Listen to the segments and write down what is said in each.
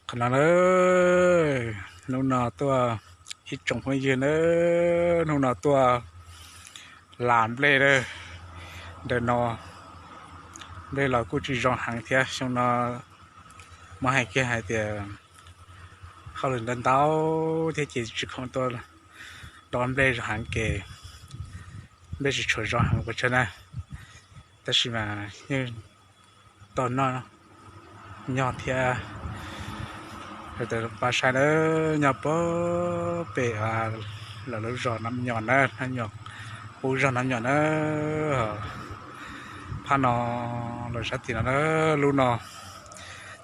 Qhov no na, hnub no tuaj, ib tsoom phooj ywg na, hnub no tuaj las nplej na. Ntawm no nplej los kuj tsis zoo heev thiab, xyoo no muab hais kiag hais tias hauj lwm ntau ntau thiab ces tsis khoom tuaj dob nplej zoo heev ces nplej tsis tshua zoo heev pes tsawg na. Tab sis mas yeej tau noj nyog thiab. Pab saib na, nyob puag pem lawv lub zos Nab Nyom na, Nab Nyom, qub zog Nab Nyom na. Phab no los sab tim no na, lub no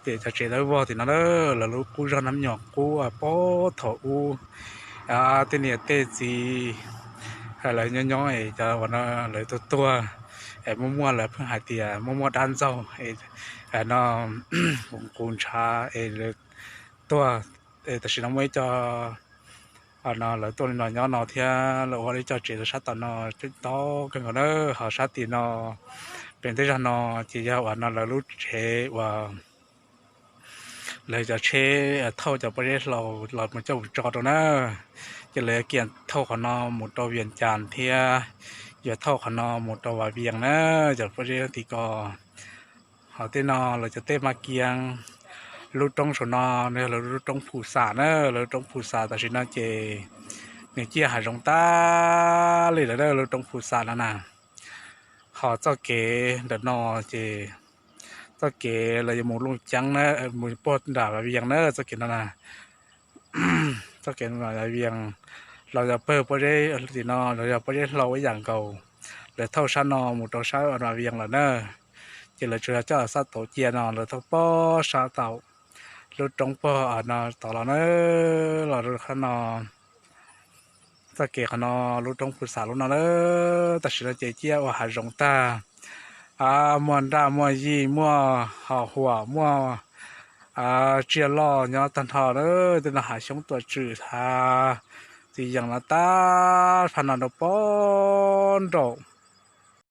ces cov tsev dawb vog tim no na, lawv lub qub zog Nab Nyom qub puag thaum ub tej niam tej txiv lawv nyob nyob es cov uas no lawv tuag tuag es muaj muaj lawv pheej hais tias muaj muaj dab ntxaug es no qus ntshav es lawv tuag. Tam sim no muaj ib co no lawv tuaj li no nyob no thiab lawv ua ib co tsev rau sab tom no, tau kawg nkaus na. Ho sab tim no, pem tej zog no ces yog uas no lawv lub tsev uas lawv cov tsheb thauj cov pob zeb hlau los mus coj mus tso rau na. Ces lawv yuav kiag thauj qhov no mus rau Vias Cas thiab yuav thauj qhov no mus rau Vas Vias na, cov pob zeb tim ko. Ho tej no lawv cov tej Mab Kiab, lub roob saum no nws yog lawv lub roob Phu Xam na, lawv lub roob Phu Xam tam sim no ces nws ciaj hav zoov tag li lawm na, lub roob Phu Xam no na. Ho txoj kev ntawm no ces txoj kev lawv yuav mus Looj Ceeb na, mus puag nram Vas Vias na, txoj kev no na. Txoj kev Vas Vias, los yog pawg pob zeb tim no los yog pob zeb hlau ib yam nkaus, lawv thauj sab no mus rau sab Vas Vias lawm na. Ces lawv tsuas yog coj sab tauv cia no lawv thauj puag sab tauv lub roob puag no tod los na, los rau qhov no. Txoj kev qhov no, lub roob Phu Xam lub no na, tam sim no ces ciaj ua hav zoov tag. Muaj nraj muaj yij, muaj hom huam, muaj tsiaj loj nyob tag nrho na. Tej no hav xyoob tuam tswm, hav txiv yees no tag nrho no rau puag nraum